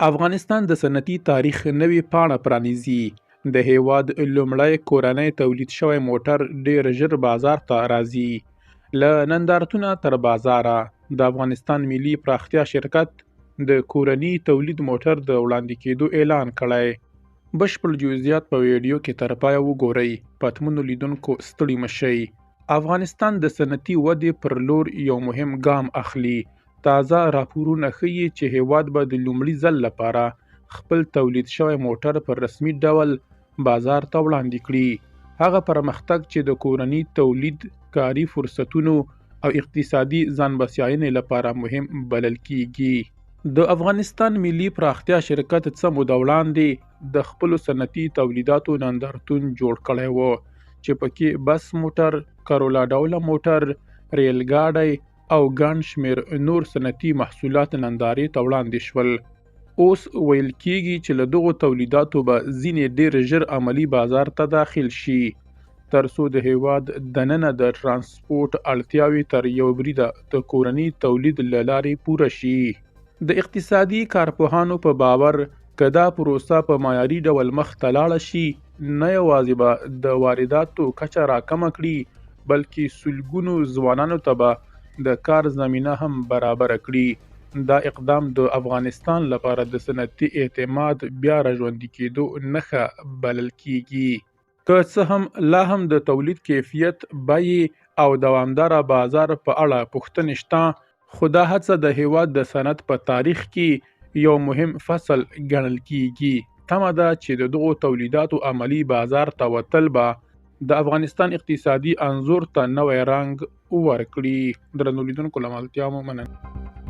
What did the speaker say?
افغانستان د صنعتي تاریخ نوې پاڼه پرانیزي. د هېواد لومړی کورنی تولید شوی موټر ډېر ژر بازار ته راځي. له نندارتونه تر بازاره، د افغانستان ملي پراختیا شرکت د کورني تولید موټر د وړاندې کېدو اعلان کړی. بشپړ جزئیات په ویډیو کې تر پایه وګورئ. پتمنو لیدونکو ستړي مه شئ. افغانستان د صنعتي ودې پر لور یو مهم ګام اخلي. تازه راپورونه ښيي چې هېواد به د لومړي ځل لپاره خپل تولید شوی موټر په رسمي ډول بازار ته وړاندې کړي. هغه پرمختګ چې د کورني تولید، کاري فرصتونو او اقتصادي ځان بسیاینې لپاره مهم بلل کېږي. د افغانستان ملي پراختیا شرکت څه موده وړاندې د خپلو صنعتي تولیداتو نندارتون جوړ کړی و، چې پکې بس موټر، کرولا ډوله موټر، ریل ګاډی او ګڼ شمېر نور صنعتي محصولات نندارې ته وړاندې شول. اوس ویل کېږي چې له دغو تولیداتو به ځینې ډېر ژر عملي بازار ته داخل شي، تر څو د هېواد دننه د ټرانسپورټ اړتیاوې تر یو بریده د کورني تولید له لارې پوره شي. د اقتصادي کارپوهانو په باور، که دا پروسه په معیاري ډول مخ ته لاړه شي، نه یوازې به د وارداتو کچه راکمه کړي، بلکې سلګونو ځوانانو ته به د کار زمینه هم برابره کړي. دا اقدام د افغانستان لپاره د صنعتي اعتماد بیا راژوندي کېدو نښه بلل کېږي. که څه هم لا هم د تولید کیفیت، بیې او دوامداره بازار په اړه پوښتنې شته، خو دا هڅه د هېواد د صنعت په تاریخ کې یو مهم فصل ګڼل کېږي. تمه ده چې د دغو تولیداتو عملي بازار ته وتل به د افغانستان اقتصادي انځور ته نوی رنګ ورکړي. درنو لیدونکو، له ملتیا مو مننه.